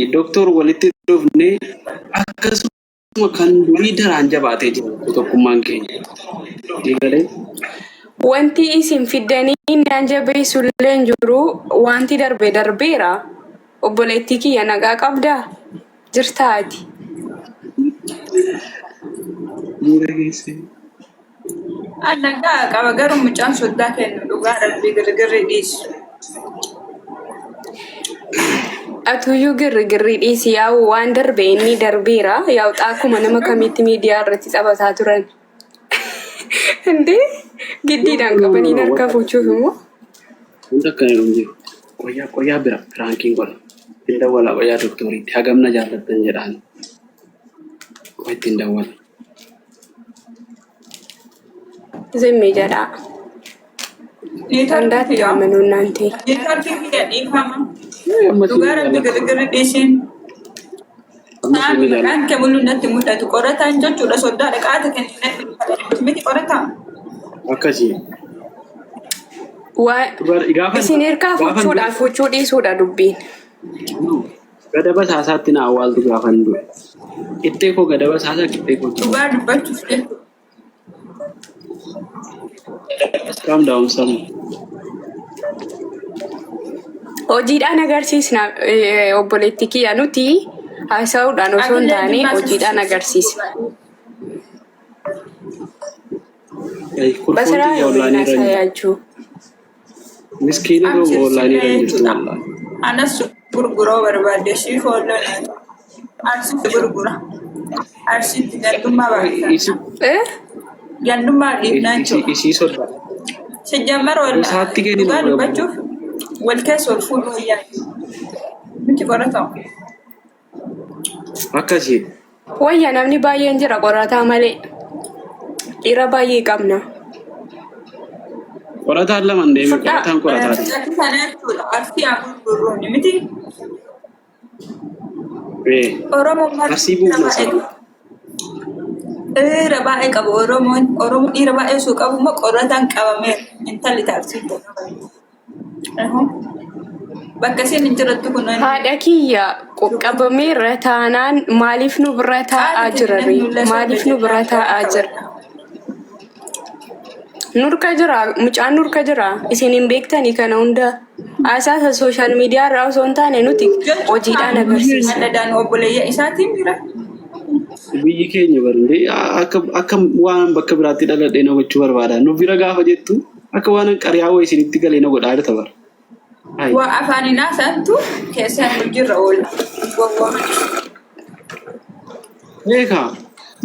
doktor walitti dhufne akkasuma kan durii daraan jabaatee jira tokkummaan keenya. Eegalee. Wanti isin fiddanii naan jabeessu illee hin jiru. Wanti darbe darbeera. Obboleettii kiyya nagaa qabdaa? Jirtaa ati? Miira geessee. An nagaa qaba garuu mucaan soddaa kennu dhugaa rabbii girgirri dhiisu. Atuyyuu girrigirrii dhiisi yaa'u waan darbe inni darbeera. Yaa'u xaakuma nama kamitti miidiyaa irratti taphataa turan. Indee giddiidhaan qabanii harkaa fuuchuuf immoo. Wanta akkana hin jiru. Qoyyaa qoyyaa bira piraankiin godha. Hin dawwala qoyyaa doktoriitti hagam na jaallattan jedhaan. Qoy ittiin dawwala. Zimmi jedhaa. Niitarkii Hundaatti kiyya. amanuun naan ta'e. Niitarkii kiyya dhiifama. Amma siin Dhugaa rabbi jaalladha. girgirri dhiisiin. Amma siin Saami jaalladha. maqaan kee mul'u natti mul'atu. Qorataan jechuudha soddaadha qaata kennu natti mul'atu. Miti qorataa. Akkasii. Waa Gaafa isin hirkaa gaafa fuchuudhaaf fuchuu dhiisuudha dubbiin. Gadaba saasaatti na awwaaltu gaafan du'e. Qixxee koo gadaba saasaa qixxee koo jiru. Dhugaa dubbachuuf jechuudha. Calm down Samu. Hojiidhaan agarsiisna obboleettii kiyya nuti haasa'uudhaan osoo hin Atillee taane jimmaa hojiidhaan agarsiisna. Kurfoon Basiraa tiyya ollaanii yoomina irra hin jirtu. sayaachuu. Miskiina Amshir koo ollaanii irra sillee hin jirtu jechuudha. wallaahi. Anas gurguroo barbaadde siif oolloon Arsitti gurgura. Arsitti gandummaa baay'isa. Isi Eh? Gandummaa dhiifnaa isi jechuudha. isii sodda. Sijjammar wal Gosaatti kennina dhugaa qoyobbo. dubbachuuf wal keessa ol fuudhuu wayyaa. Miti qoratamu. Akkasii. Wayya namni baay'een jira qorataa malee. Dhiira baay'ee qabna. Qorataan lama hin deeme Fudhaa. qorataan qorataati. Mucatti sana jechuudha. Arsii haa gurgurruuni miti. Ee. Oromoon maal Arsii dhiira buufna baay'ee sana. qaba. Dhiira baay'ee qaba Oromoon. Oromoon dhiira baay'ee osoo qabu immoo qorataan qabameera. Intalli taarsiin Bakka isheen hin jirtu kun Haadha kiyya qabameerra taanaan maaliif nu bira taa'aa qaala jira kennan ree? nulla soba Maaliif nu bira jennaan taa'aa jira? Nurka jira, mucaan nurka jira. Isin hin beektanii kana hunda. Haasaasa sooshaal miidiyaa irraa osoo hin taane nuti hojiidhaan agarsiisna. Adadaan obboleeyya isaatiin jira. Biyyi keenya barundee akka akka waan bakka biraatti dhaladhee na gochuu barbaada. Nu bira gaafa jettu akka waan qariyaa wayii isinitti galee na godhaa jirta bara. Ayi. Waa afaaniin haasaantu keessaan hojiirra oola. Gowwooma. Beekaa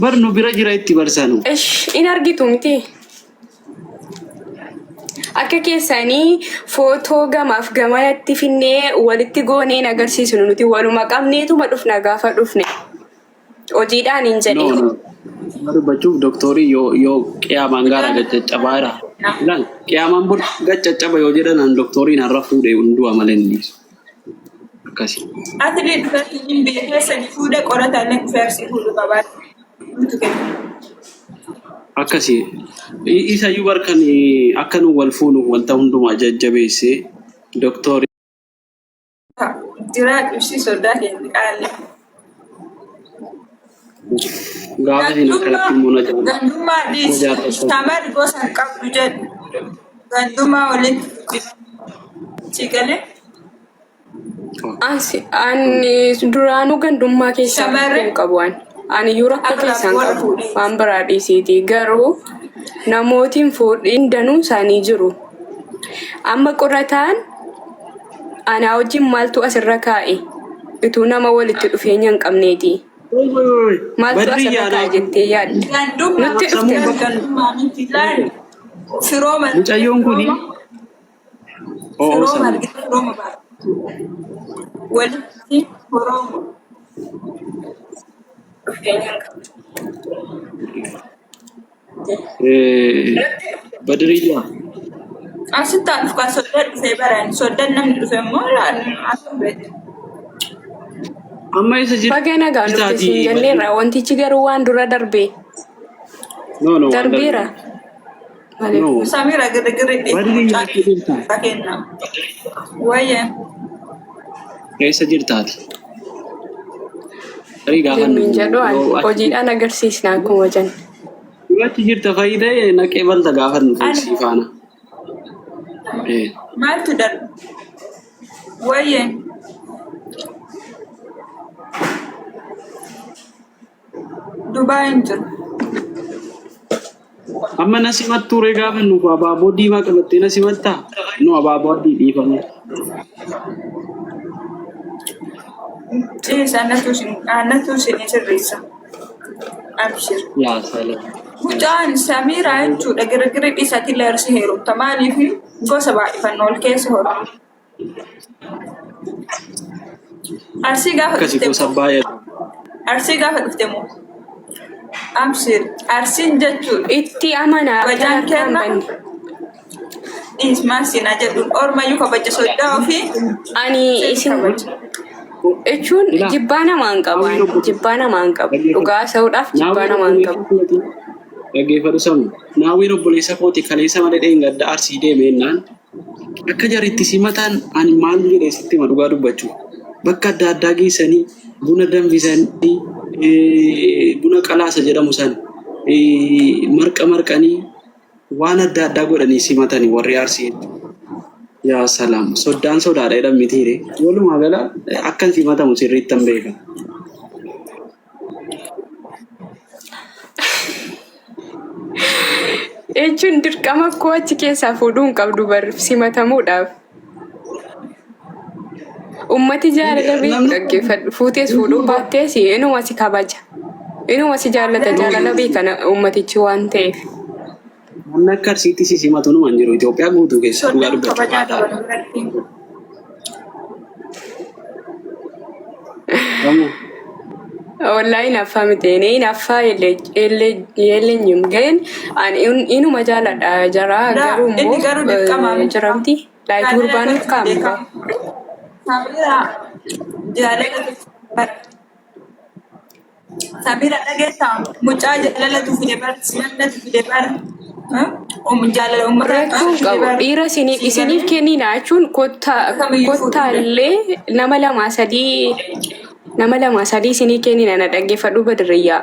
bar nu bira jira itti barsanu. Ish, in argitu miti. Akka keessanii footoo gamaaf gamanatti finnee walitti gooneen agarsiisnu nuti waluma qabneetuma dhufna gaafa dhufne. Hojiidhaan hin No, jedhin. no. Dhugaa dubbachuuf doktorii yoo yoo qiyaamaan gaara gaccaccabaa jira. Ilaal qiyaamaan bor gaccaccaba yoo jedhan an doktoriin har'a fuudhee hunduu malee hin dhiisu. Akkasi. Atilee dubartiin hin beekee sadi fuudhee qorataallee dhufee arsii fuudhuu qabaate. Nutu kenna. Akkasi. Isayyuu bar kan akka nu wal fuunu wanta hundumaa jajjabeessee doktorii. Jiraa ibsi sodaa keenya qaalli. Gaafa isin akkanatti immoo na jaalladha. Gandummaa Na dhiisi. jaalladha. Shamarri gosa hin qabdu jedhu. Gandummaa walitti si galee. Ansi ani duraanuu gandummaa keessaa rakkoo Shamarri hin qabu ani. Ani iyyuu rakkoo akka keessaa hin warra qabu. fuudhee. Waan biraa dhiisiiti. Garuu namootiin fuudhiin danuun isaanii jiru. Amma qorataan anaa wajjin maaltu asirra kaa'e? Utuu nama walitti dhufeenya hin qabneeti. Woi woi woi. Maaltu Badri asirra kaa'e yaanaa jettee yaadde? Gandummaa Nutti dhufte Sammuu moo? gandummaa miti laal. Firooma Mucayyoon kuni firooma o'oo firooma sammuu. argite firooma baate. Walitti firooma Dhufeenya hin qabne. Badriyyaa. Asitti haa dhufu kan soddaan dhufee baran soddaan namni dhufe immoo laal akka beektu. Amma eessa Baga nagaan dhufte jirtaati siin Badri? jenneerra. Wantichi garuu waan dura darbe. No no waan Darbeera. darbe. Malee. No. Samira girgirri dhiisu Badriyyaa mucaan eessa jirta? kenna. Wayya Eessa jirtaati? Tarii gaafa Zimmiin jedhu yoo ani achi hojiidhaan agarsiisna akkuma jenna. yoo achi jirta fayyida naqee balta gaafa nufu Ani sii faana. Eh. maaltu darba? Wayyee Dubaay hin jiru. Amma na simattuu ree gaafa nufu abaaboo diimaa qabattee na simattaa? Nu abaaboo adii dhiifame. Ciisa annatu isin sirreessa. Abshir. Yaa salaam. Mucaan Samiiraa jechuudha girgirri dhiisati leersi heerumta maaliif gosa baay'ifannoo ol keessa horu. Arsii gaafa Akkasi dhufte gosa moo? baay'eetu. Arsii gaafa dhufte moo? Abshir. Arsiin jechuudha. Itti amanaa akka Kabajaan harkaan kenna banne. dhiismaa siinaa jedhuun ormayyuu kabaja soddaa ofii Ani sin isin kabaja. jechuun Ilaa jibbaa namaa hin qabu naawwiin ani. obbo Jibbaa namaa hin qabu. dhaggeeffadhu. Dhugaa sa'uudhaaf jibbaa Naawwiin namaa hin obboleessa qabu. kooti dhaggeeffadhu samu. Naawwiin obboleessa kooti kaleessa malee dheengadda arsii deemeennaan akka jarri itti simatan ani maal jedhee sitti hima dhugaa dubbachuu. Bakka adda addaa geessanii buna danfisanii buna qalaasa jedhamu sana marqa marqanii waan adda addaa godhanii simatanii warri arsii jechuudha. Yaa salaam soddaan sodaadha jedhan mitiire. Walumaa gala akkan simatamu sirriittan beeka. Jechuun dirqama koo achi keessaa fuudhuu hin qabdu bar simatamuudhaaf. Ummati jaalala beeku Namni dhaggeeffadhu. Fuutees fuudhuu baattees inuma si kabaja. Inuma si jaallata jaalala beeka ummatichi waan ta'eef. Namni akka arsiitti si simatu numa hin jiru Itoophiyaa guutuu keessa dhugaa Soddaan dubbachuuf kabajaa aadaadha. qaban biratti. Gamoo. Wallahi hinaaffaa miti. Inni hinaaffaa የለኝም ግን ani inuma jaaladha jara Laa garuu inni immoo garuu dirqamaa miti. jiramti like Jaalala gurbaan irratti kaa'amu beekama. Samiira jaalala Samiira dhageessaa mucaa jaalalatu fide bara simannatu fide bara jaalala uummata Rakkoo fide qabu bara dhiira sii isiniif galee kennina jechuun kottaa kamiyyuu fuudhuu danda'a. kottaallee nama lama sadii isinii kennina na dhaggeeffadhu badiriyyaa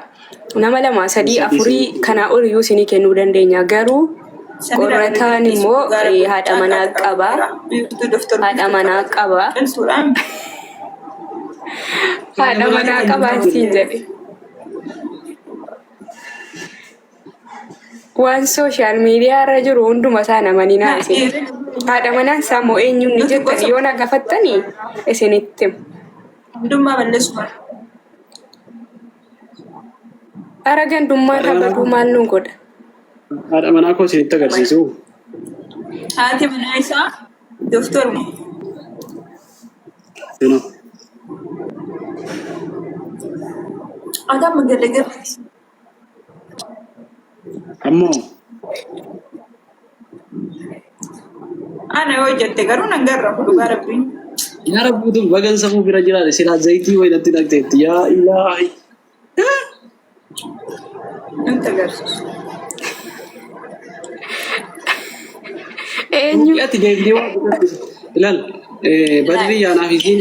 nama lama sadii Sadii afurii isinii kanaa oliyyuu isinii kennuu dandeenya garuu Samiira qorataan dargaggeessi immoo dhugaa rabbi haadha mucaa manaa qaata qabu qaba jira. Biiftuu doftor haadha biiftuu manaa qabata. qaba Qilsuudhaan Haadha haadha manaa manaa qabdu qabaa siin jedhe. Waan social media irra jiru hunduma isaa namanii naa na isin. dhiirri Haadha manaan isaa immoo eenyuun ni nuti jettan gosa yoo na gaafattanii isinitti hima. hundummaa balleessuma. Ara gandummaan Haadha manaa habaduu maal nu godha? haadha manaa koo isinitti agarsiisu. Haati manaa isaa doftoruma. Kunoo. Akkam gadi Ammoo Ana yoo jette garuu nan garramu dhugaa rabbiin. yaa rabbuutu bagan safuu bira jiraate silaa zayitii wayinatti naqxeetti yaa ilaahi. Nutti agarsiisu. Eenyu? Itoophiyaatti deemtee waa godhatti. Ilaal badri yaanaaf isiin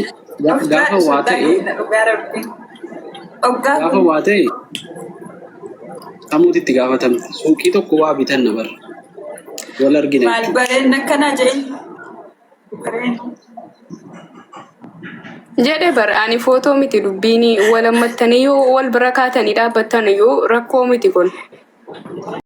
Of gaafa waa sodaa ta'e keenya dhugaa rabbiin. Oggaa gaafa kun waa ta'e samuuti itti gaafatamti. Suuqii tokko waa bitanna bara. Wal argina maal jechuudha. bareen akkanaa jedhin. Bareen. Jedhe bar ani footoo miti dubbiin wal hammattanii yoo wal bira kaatanii dhaabbattan iyyuu rakkoo miti kun.